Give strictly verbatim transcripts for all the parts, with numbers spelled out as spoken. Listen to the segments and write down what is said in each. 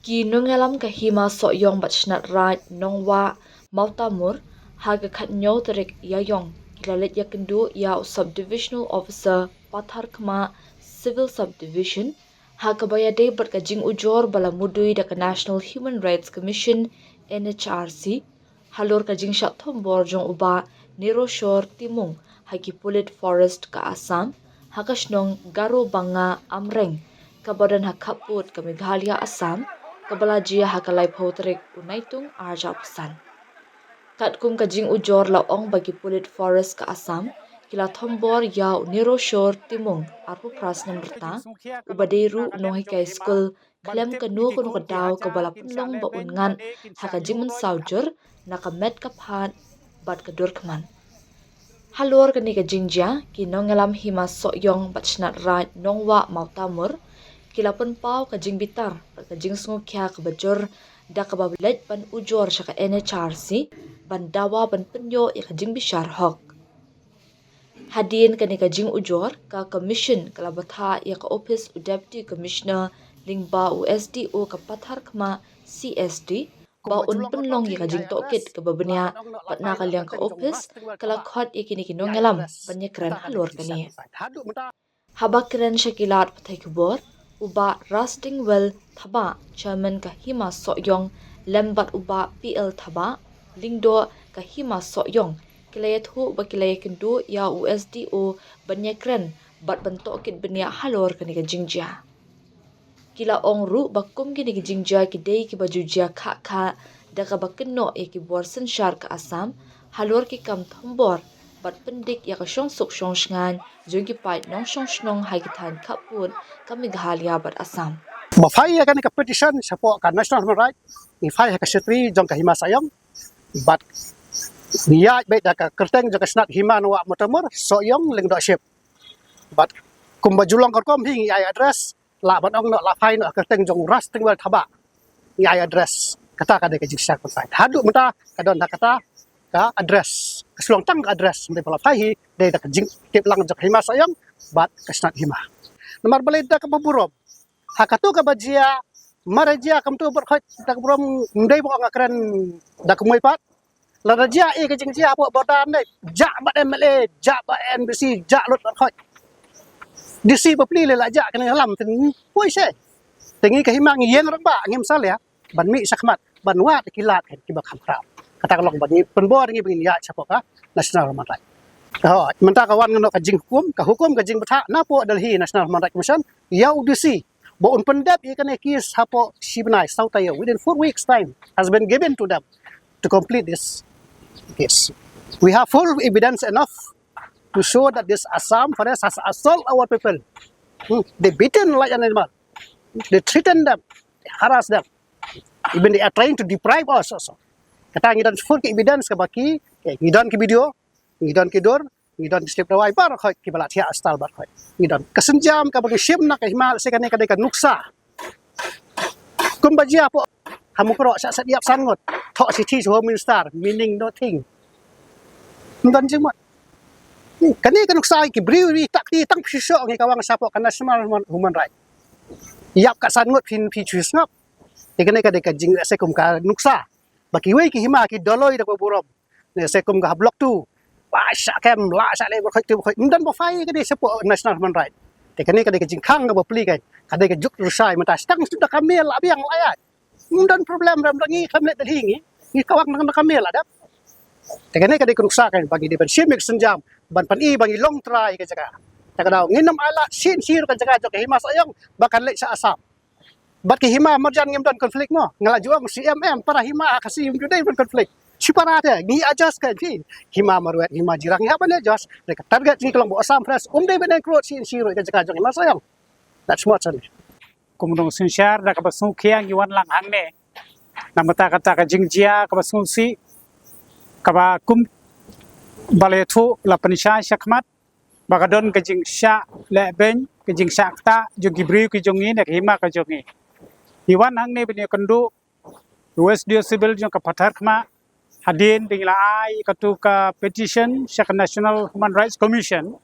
Ki nongïalam ka Hima Sohiong bad Shnat Raid Nongwah Mawtamur ha ka khatnyo tarik Ïaïong ki la leit ïakynduh ïa u Sub Divisional Officer Patharkhmah Civil Subdivision ha kaba ïadei bad ka jingujor ba la mudui da ka National Human Rights Commission, N H R C, halor ka jingshah thombor jong u Bah Niroshor Timung ha ki pulit forest ka Assam ha ka shnong Garobanga Amreng kaba don ha khappud ka Meghalaya Assam, kaba la jia ha ka laiphew tarik u Naitung arhajar arphew san. Katkum ka jingujor la ong ba ki pulit forest ka Assam ki la thombor ïa u Niroshor Timung, arphew phra snem rta, uba dei ruh u nonghikai skul, khlem kano kano ka daw kaba la pynlong ba un ngat ha ka jingmynsaw jur na ka met ka phad bad ka dur khmat. Halor kane ka jingjia, ki nongïalam Hima Sohiong bad Shnat Raid Nongwah Mawtamur ki la pynpaw ka jingbitar bad ka jingsngewkhia kaba jur da kaba leit ban ujor sha ka N H R C ban dawa ban pynïoh ïa ka jingbishar hok. Hadien kane ka jingujor, ka Commission ka la bthah ïa ka ophis u Deputy Commissioner lyngba u S D O ka Patharkhmah C S D ba un pynlong ïa ka jingtohkit kaba bniah bad na ka liang ka ophis ka la khot ïa kine ki nongïalam ban ïakren halor kane. Haba kren sha ki lad pathai khubor, u Bah Rasdingwel Thabah, Chairman ka Hima Sohiong, lem bad u Bah P L Thabah, Lyngdoh ka Hima Sohiong, ki la ïathuh ba ki la ïakynduh ïa u S D O ban ïakren bad ban tohkit bniah halor kane ka jingjia. Ki la ong ruh ba kum kine ki jingjia ki dei kiba ju jia khah khah da kaba kynnoh ïa ki bor synshar ka Assam halor ki kam thombor bad pyndik ïa ka shongsuk shongshngaiñ jong ki paid nongshong shnong ha ki thaiñ khappud ka Meghalaya bad Assam. Ba phai ïa kane ka petition shapoh ka National Human Rights, ngi phai ha ka secretary jong ka Hima Sohiong, bad ngi ïaid beit da ka kyrteng jong ka Shnat Hima Nongwah Mawtamur, Sohiong Lyngdoh Ship. Bad kumba ju long ka rukom hi ngi ai address, lah ban ong noh, lah phai noh ha ka kyrteng jong u Rasdingwel Thabah ngi ai address. Kata ka dei ka jingshisha ka phai. Haduh mynta ka don ha kata ka address. Ka shu long tang ka address, ym dei ba la phai hi, dei da ka jingtip lang jong ka Hima Sohiong bad ka Shnat Hima. Namar balei da kaba burom, ha kato kaba jia, mar jia kumto bad khoit, da kaba burom, ym dei ba ong nga kren da kumwei pat. Lada jia ïa ka jingjia hapoh border ne, jah bad M L A, jah bad N B C, jah lut bad khoit. D C bapli lei la jah kane ka lam, te poi seh. Te ngi ka Hima ngi ïeng rangbah, ngim salia ban mih shakhmat ban wad ki lad kiba kham khraw. Kata ka long ba ngi pynbor ngi ba ngin ïaid shapoh ka National Human Rights. Hooid, mynta ka wan noh ka jinghukum, ka hukum ka jingbthah napoh Delhi National Human Rights Commission ïa u D C ba un pyndep ïa kane ka case hapoh shi bnai, saw taïew. Within four weeks time has been given to them to complete this case. We have full evidence enough to show that this Assam Forest has assault our people. Hmm. They beaten like an animal. They threaten them. They harass them. Even they are trying to deprive us also. Kata ngi don full evidence kaba ki, ngi don ki video, ngi don ki dur, ngi don ki slip dawai baroh khoit kiba la thiah astal baroh khoit. Ngi don ka sienjam kaba ngi shim na ka Hima, se kane ka dei ka nuksa. Kumba jia hapoh ha Mukroh, sha shet ïap san ngut. Thoh shithi sha Home Minister, meaning nothing. Ym don jingmut. Kane ka nuksa ki briew ri tak ti tang phi shu ngi ka wang shapoh ka National Human, Human Rights. Ïap ka san ngut phin phi shu sngap. Te kane ka dei ka jing, se kum ka nuksa ba kiwei ki Hima ki doloi da kaba burom. Ne se kum ka ha Block two. Ba shah kem, la shah leh ba khoit tu ba khoit. Ym don ba phai ka dei shapoh National Human Rights. Te kane ka dei ka jingkhang kaba pli ka. Ka dei ka juk rushai mynta, sdang sdang da ka mel la biang la ïa. Ym don problem, ram da ngi kham leh Delhi ngi. Ngi ka wang da ka mel la dap. Te kane ka dei ka nuksa ka ba ngi dei ban shim ïa ka sienjam, ban pyni ba ngi long trai ka jaka. Te ka daw ngin ym ai lad shisien shi ruh ka jaka jong ka Hima Sohiong ba kan leit sha Assam. Bad ki Hima marjan ngim don conflict mo. Nga la ju ong shi em em para Hima ha Khasi ym ju dei ban conflict. Shi para te ngi adjust ka phi. Hima Marwet, Hima Jirang, ngi hap ban adjust. Te ka target ngi ka long ba Assam Forest um dei ban encroach shisien shi ruh ka jaka jong Hima Sohiong. That's what I mean. Kum u nongsynshar da kaba sngewkhia ngi wan lang hangne. Namar kata ka jingjia kaba sngewsih, kaba kum ba la ïathuh la pynshai shakhmat ba ka don ka jingshah lehbeiñ, ka jingshah ktah jong ki briew ki jong ngi ne ka Hima ka jong ngi. Ngi wan hangne ban ïakynduh u S D O Civil jong ka Patharkhmah, hadien ba ngi la ai katu ka petition sha ka National Human Rights Commission,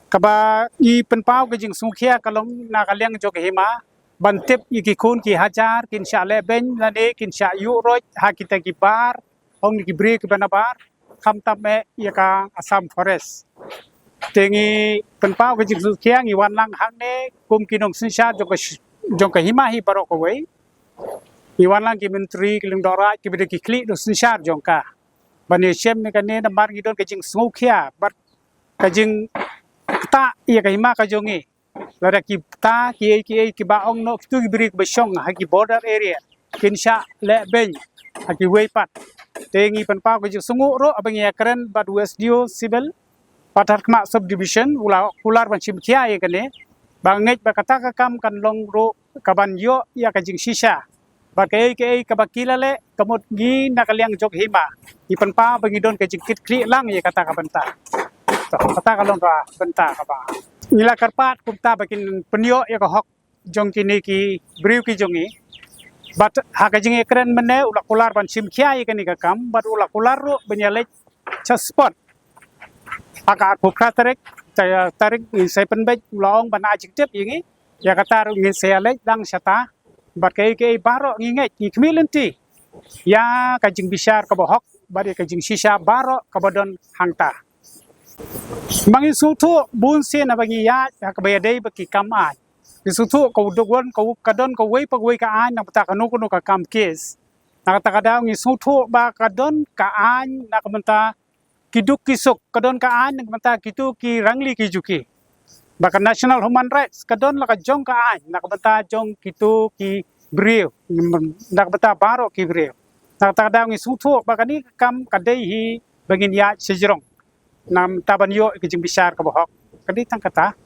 kaba ngi pynpaw ka jingsngewkhia ka long na ka liang jong ka Hima, ban tip ïa ki khun ki hajar kin shah leh beiñ lane kin shah ïuh roit ha kita ki bar, ong ki briew kiba nabar, khamtam eh ïa ka Assam Forest. Te ngi pynpaw ka jingsngewkhia, ngi wan lang hangne kum ki nongsynshar jong ka sh-, jong ka hima hi baroh kawei. Ngi wan lang ki myntri, ki lyngdoh raij, kiba dei ki khlieh nongsynshar jong ka, ban ïashem ïa kane namar ngi don ka jingsngewkhia bad ka jingktah ïa ka hima ka jong ngi. Lada ki bynta kiei kiei kiba ong noh kitu ki briew kiba shong ha ki border area kin shah leh beiñ ha kiwei pat. Te ngi pynpaw ka jingsngewnguh ruh haba ngi ïakren bad u S D O Civil Patharkhmah Subdivision, u la kular ban shim khia ïa kane, ba ngeit ba kata ka kam kan long ruh kaban ïoh ïa ka jingshisha. Ba kaei kaei kaba ki la leh, ka mut ngi na ka liang jong hima ngi pynpaw ba ngi don ka jingkitkhlieh lang ïa kata ka bynta. To, kata ka long ka bynta kaba ngi la kyrpad kumta ba kin pynïoh ïa ka hok jong kine ki briew ki jong ngi. Bad ha ka jingïakren mynne u la kular ban shim khia ïa kane ka kam, bad u la kular ruh ban ïaleit sha spot ha ka arphew phra tarik, ta-, tarik ngin sa pynbeit, u la ong ban ai jingtip ïa ngi. Ïa kata ruh ngin sa ïaleit lang shata. Bad kaei kaei baroh ngi ngeit, ngi khmih lynti ïa ka jingbishar kaba hok bad ïa ka jingshisha baroh kaba don hangta. Ma ngi sngewthuh bun sien haba ngi ïaid ha kaba ïadei bad ki kam aiñ, ngi sngewthuh ka u duk wan ka u, ka don kawei pa kawei ka aiñ na ka bynta kano kano ka kam case. Na kata ka daw ngi sngewthuh ba ka don ka aiñ na ka bynta ki duk ki suk, ka don ka aiñ na ka bynta kitu ki rangli ki juki. Ba ka National Human Rights ka don la ka jong ka aiñ na ka bynta jong kitu ki briew, na ka bynta baroh ki briew. Na kata ka daw ngi sngewthuh ba kane ka kam ka dei hi ba ngin ïaid shajrong na ka bynta ban ïoh ïa ka jingbishar kaba hok. Ka dei tang kata.